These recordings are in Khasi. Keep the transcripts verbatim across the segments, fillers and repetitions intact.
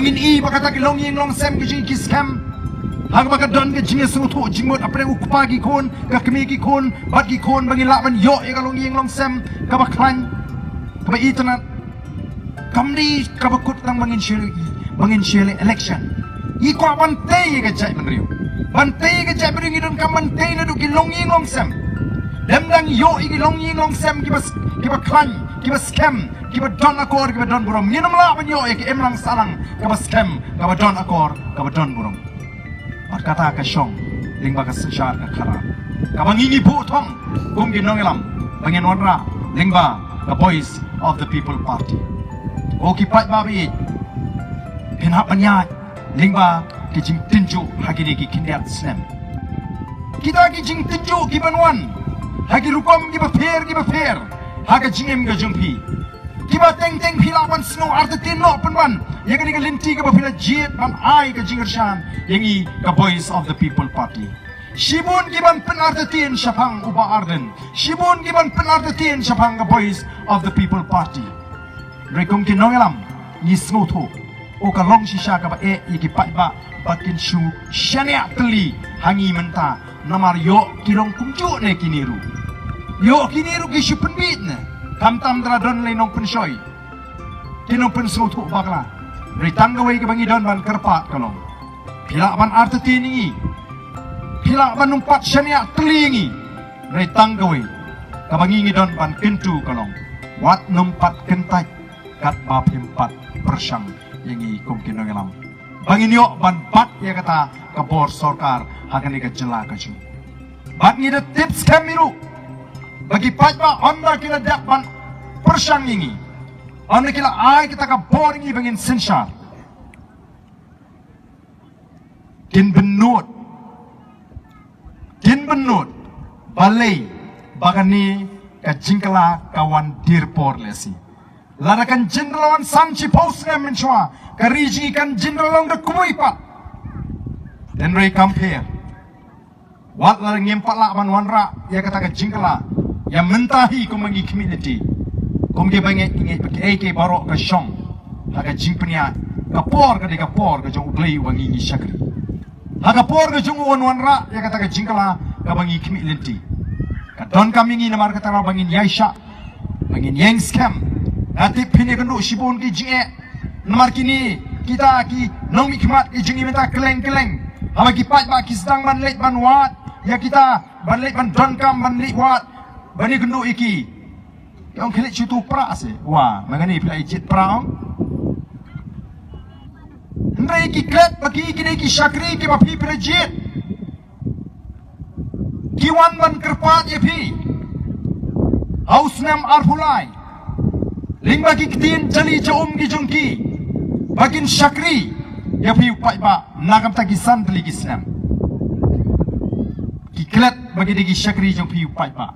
Ngin i ba kata ki longïing longsem ki jong ngi ki skhem. Haba ka don ka jingïasngewthuh jingmut hapdeng u kpa ki khun, ka kmie ki khun, bad ki khun ba ngin lah ban ïoh ïa ka longïing longsem kaba khlaiñ, kaba itynnad. Kam dei kaba kut tang ba ngin shu, ba ngin shu leh election. Ngi kwah ban tei ïa ka jaitbynriew. Ban tei ïa ka jaitbynriew ngi donkam ban tei naduh ki longïing longsem. Dem dang ïoh ïa ki longïing longsem kiba s-, kiba khlaiñ, kiba skhem, kiba don akor, kiba don burom. Ngin ym lah ban ïoh ïa ka imlang sahlang kaba skhem, kaba don akor, kaba don burom. Bad kata ka shong lyngba ka synshar ka khadar kaba ngi ngi buh thong kum ki nongïalam ba ngin wanrah lyngba ka Voice of the People Party. Ko ki paidbah ba ïeit, phin hap ban ïaid lyngba ki jingtynjuh ha kine ki khyndiat snem. Kita ki jingtynjuh ki ban wan ha ki rukom kiba pher kiba pher ha ka jingim ka jong phi. Kiba teng teng phi lah ban sngew artatien noh pynban ïa kane ka lynti kaba phi la jied ban ai ka jingkyrshan ïa ngi ka Voice of the People Party. Shibun ki ban pynartatien shaphang u Bah Ardent. Shibun ki ban pynartatien shaphang ka Voice of the People Party. Hynrei kum ki nongïalam ngi sngewthuh, u ka long shisha kaba eh ïa ki paidbah ba kin shu shaniah tylli ha ngi mynta. Namar ïoh ki long kumjuh ne kine ruh. Ïoh kine ruh ki shu pynbit ne. Khamtam da la don lei nongpynshoi, ki nongpynsngewthuh bakla. Hynrei tang kawei kaba ngi don ban kyrpad ka long, phi lah ban artatien ïa ngi, phi lah ban ym pat shaniah tylli ïa ngi. Hynrei tang kawei kaba ngi ngi don ban kyntu ka long, wat nym pat kyntait katba phim pat pyrshang ïa ngi kum ki nongïalam ba ngin ïoh ban bat ïa kata ka bor sorkar ha kane ka jylla ka jong ngi. Bad ngi da tip skhem hi ruh ba ki paidbah ynda ki la dep ban pyrshang ïa ngi, ynda ki la ai kata ka bor ïa ngi ba ngin synshar, kin bynnud, kin bynnud balei ba kane ka jingkylla ka wan dier por lehse. Lada kan jin da la wan san shiphew snem mynshuwa, ka ri jong ngi kan jin da la long da kawei pat. Hynrei kam pher. Wat lada ngim pat lah ban wanrah ïa kata ka jingkylla ïa mynta hi kum ngi khmih lynti, kum ki bangeit, ngeit ba kiei kiei baroh ka shong ha ka jingpynïaid ka por, ka dei ka por ka jong U Blei uba ngi ngi shakri. Ha ka por ka jong u un wanrah ïa kata ka jingkylla kaba ngi khmih lynti. Ka donkam ïa ngi namar kata ruh ba ngin ïaishah, ba ngin ïeng skhem. Nga tip phin ïakynduh shibun ki jingeh namar kine kita ki nongmihkhmat ki jong ngi mynta kylleng kylleng. Haba ki paidbah ki sdang ban leit ban wad ïa kita, ban leit ban donkam, ban leit wad, ban ïakynduh ïa ki, ki ong, khie leit shu tu pra se. Wa, ma kane phi la jied pra, ong? Hynrei ki klet ba ki, kine ki shakri kiba phi phi la jied, ki wan ban kyrpad ïa phi ha u snem arphew lai lyngba ki ktien jali ja um ki jong ki ba kin shakri ïa phi u paidbah na ka bynta ki san tylli ki snem. Ki klet ba ki dei ki shakri jong phi u paidbah.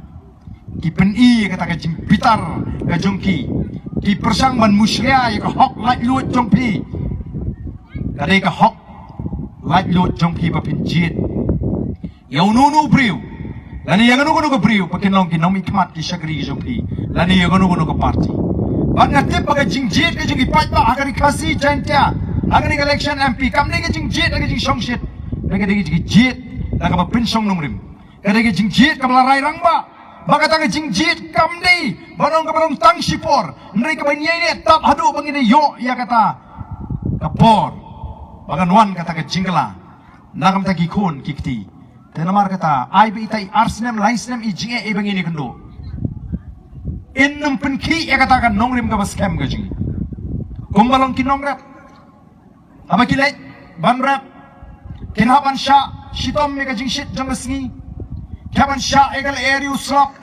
Ki pyni ïa kata ka jingbitar ka jong ki. Ki pyrshang ban mushlia ïa ka hok laitluid jong phi. Ka dei ka hok laitluid jong phi ba phin jied ïa uno uno u briew lane ïa kano kano ka briew ba kin long ki nongmihkhmat, ki shakri ki jong phi, lane ïa kano kano ka party. Bad nga tip ba ka jingjied ka jong ki paidbah ha ka Ri Khasi Jaiñtia ha kane ka election M P kam dei ka jingjied ha ka jingshongshit, ka dei ka jingjied ha kaba pynshong nongrim. Ka dei ka jingjied kaba la rai rangbah. Ba kata ka jingjied kam dei ba long kaba long tang shipor, hynrei kaba ngi ïai neh tap haduh ba ngin ïoh ïa kata ka por ba kan wan kata ka jingkylla na ka bynta ki khun ki kti. Te namar kata, ai ba itai ar snem lai snem i jingeh i ba ngin ïakynduh, in nym pynkhih ïa kata ka nongrim kaba skhem ka jong ngi. Kumba long ki nongrep, haba ki leit ban rep, kin hap ban shah shitom ïa ka jingshit jong ka sngi, ki hap ban shah ïa ka lyer ïa u slap,